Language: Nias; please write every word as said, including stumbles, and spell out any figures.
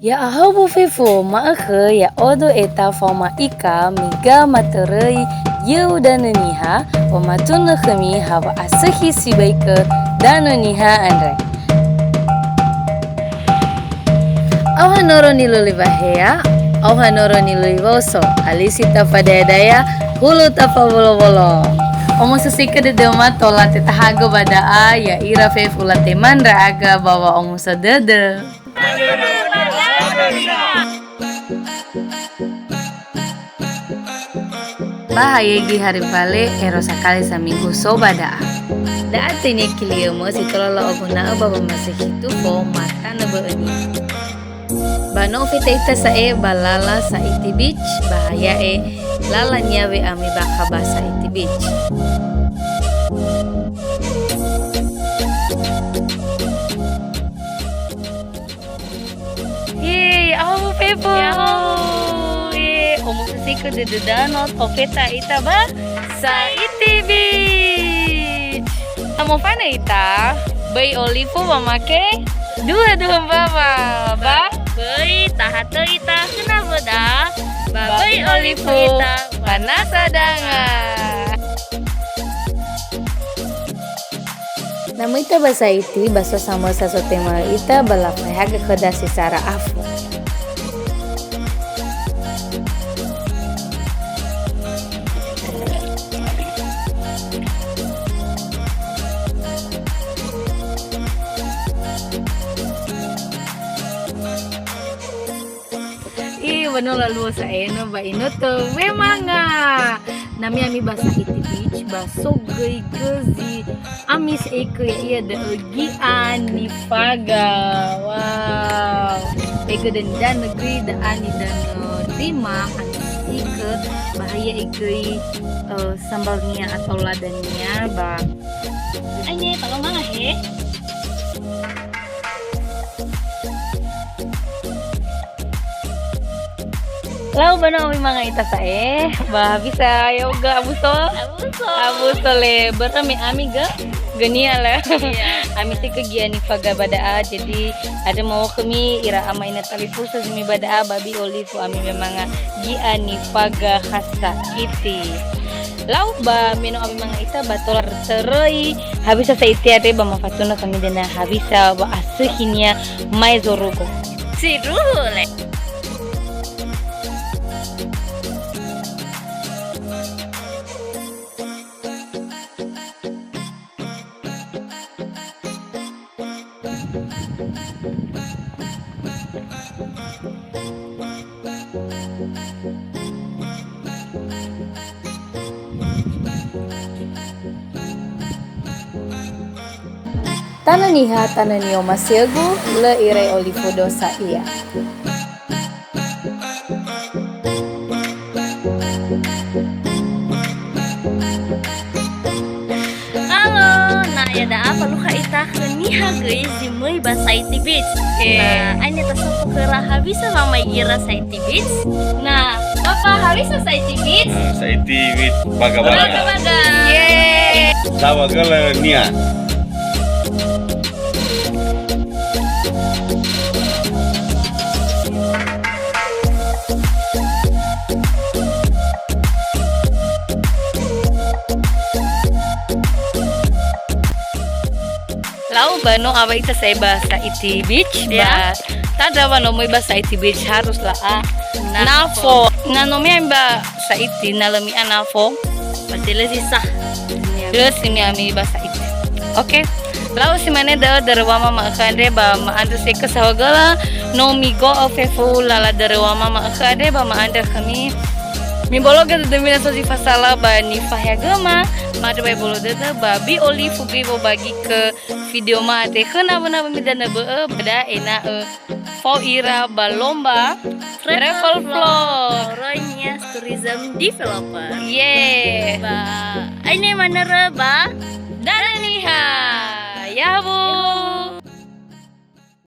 Ya'ahowu fefu ma'ökhö ya'odo eta faoma ika miga matöröi yöu danö niha, wamatunö khömi ha wa'asökhi sibai kö danö niha andre. Aoha noro nilöli wahea, aoha noro nilöli waoso, alisi tafadaya-daya, hulu tafawolo-wolo. Omuso sikö dödöma tola tetahagö ba da'a, ya'ira fefu latema ndra'aga ba wa'omuso dödö. Ba hayöi gi hari mbale, ero sakali saminggu so ba da'a. Da'a tönia kiliömö si tola la'oguna'ö ba wamasökhi tufo ma tanö bö'önia. Ba no ofeta ita sa'ae ba lala Saiti Beach, ba ha ya'e lalania we'ami bakha ba Saiti Beach. Yeay, aohu fefu. Ya'ahowu. Yeay, omuso sikö dödö danö, ofeta ita ba Saiti Beach. Na mofanö ita, böi olifu wamake dua-dua mbawa, ba böi tahatö ita khö nawöda, ba böi olifu ita wanasa danga. Na möi ita ba Saiti, ba so samösa so tema ita, ba lafaehagö khöda si sara afu. Ih, wa no laluo sa'ae no ba inoto wemanga. Na möi ami ba Saiti Beach, ba so göi gözi ami si ekö ya'ia da'ö gi'a nifaga. Wow. Egö dania danö göi da'a nidanö lima ami si ekö, ba ha ya'e göi, eh, sambalnia atau ladania ba. Aine, tolong manga he. Lau ba no ami manga ita sa'ae, ba bisa yoga abuso? Abuso. Abuso le, börö me ami gö, gönia le. Iya. Ami si kö gi'a nifaga ba da'a, jadi andrö maŵa'ö khömi ira ama ina talifusö si möi ba da'a, ba böi olifu ami me manga gi'a nifaga khas Saiti. Lau ba me no ami manga ita ba tola töröi, ha bisa Saiti andre ba mafatunö khömi dania ha bisa wa'asökhinia mae zorugo. Sindruhu le. Tanö niha, tanö ni'omasiögu, lö irai olifu do sa'ae. Halo, na iada'a falukha ita khö niha göi zi möi ba Saiti Beach. Oke. Na, aine tasofu khöra ha bisa wamaigi ira Saiti Beach. Na, Papa, ha bisa Saiti Beach? Saiti Beach, baga-baga. Baga-baga. Yeay. Saŵa gölö nia. Lau ba no aŵa ita sa'ae ba Saiti Beach, ya, ba tandra wa no möi ba Saiti Beach harus la'a nafo. Nafo. Na no möi ami ba Saiti, na lö mi'a nafo, berarti lö si sah. Lö si möi ami ba Saiti. Oke. Lau si mane da'ö dörö wama ma'ökhö andre ba ma'andrö si ekö saŵa gölö, no migo'ö fefu lala dörö wama ma'ökhö andre ba ma'andrö khömi. Mibologö dödömi na so zi fasala ba nifaheagöma, ma'andrö ba ebolo dödö ba böi olifu göi wobagi kö video ma andre khö nawö-nawömi danö bö'ö, ba da'a ena'ö fao ira ba lomba Travel Travel Vlog. Vlog. Roy Nias Tourism Developer. Yeay. Ba, aine manörö ba